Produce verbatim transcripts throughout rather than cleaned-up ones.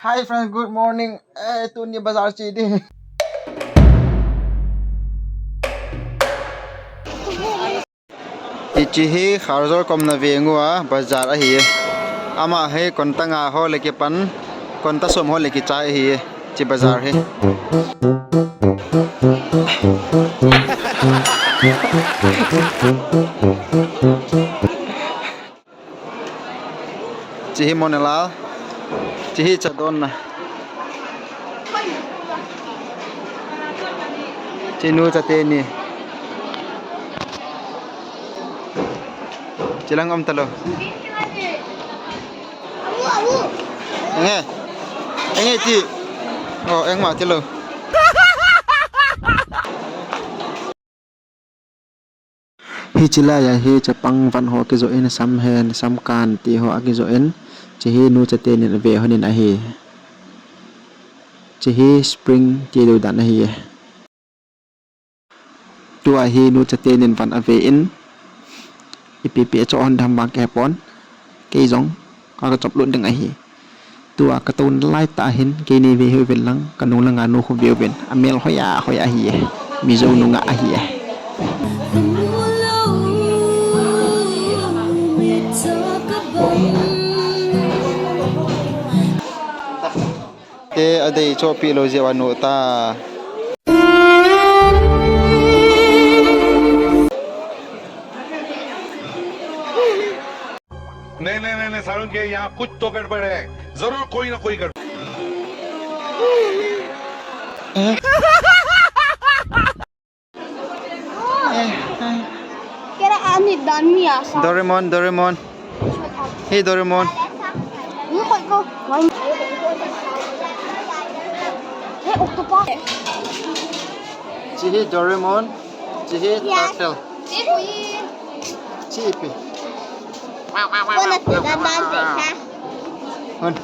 Hi friends, good morning. Eh, tuni bazar che ding. Hiche hi Kharzawl komna veng uva bazar ahi. Ama hi konta nga ho le kipan, konta som ho le kichai ahi. Hiche bazar hi. Hiche hi Monelal. Hiche hi cha donna. Hiche nu chate ni. Hiche lang um talou. Enge. Enge ti. Oh, engma tilou. Hiche laiya hi chapang van ho akijoh in, samhen, samkan ti ho akijoh in, hiche hi nu chate nin ave lhonin ahi. Hiche hi spring ti deu dan ahi. Tua hi nu chate nin van ave in, ipi pi achoh hon dem vang kahepon, kei jong ka, kachop lut ding ahi. Tua katou nalai tah hin, keini ve hih uvin lang, kanung langa nu khu ve uvin. Amel hoiya, hoiya ahi e. Mizo nungah ahi e. Te adei chohpeh lou jeh uva nu ta. नहीं, नहीं, नहीं, नहीं, सारुण के यहाँ कुछ तो गड़बड़ है, जरूर कोई ना कोई गड़बड़। Kera ani dan ni asa. Doraemon, Doraemon. Hey, Doraemon. Ni koi ko. Hey, octopus. Hiche hi Doraemon. Hiche hi turtle. Hiche ipi. Kona tu dan dan pe ha. Hon.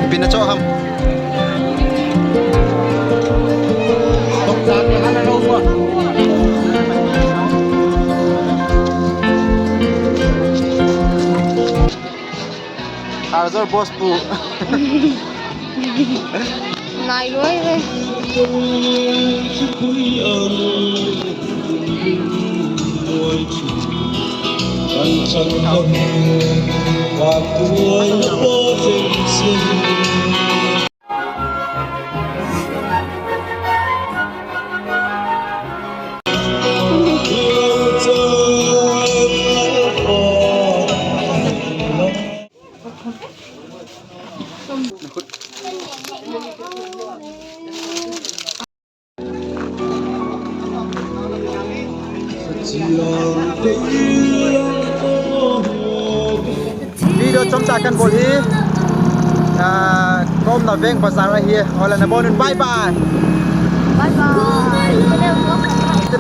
Ipi nachoh ham? Kharzawl boss pu. Nai loi ve. Video chomcha kan bol hi, ah, komna veng bazar ahi. Hola nabonun, bye bye. Bye bye.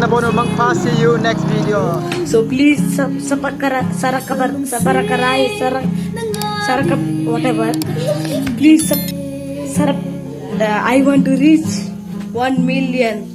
Nabonun mangpha, see you next video. So please sub-, subscribe, subscribe, subscribe, whatever. Please sub-, sub-, uh, I want to reach one million.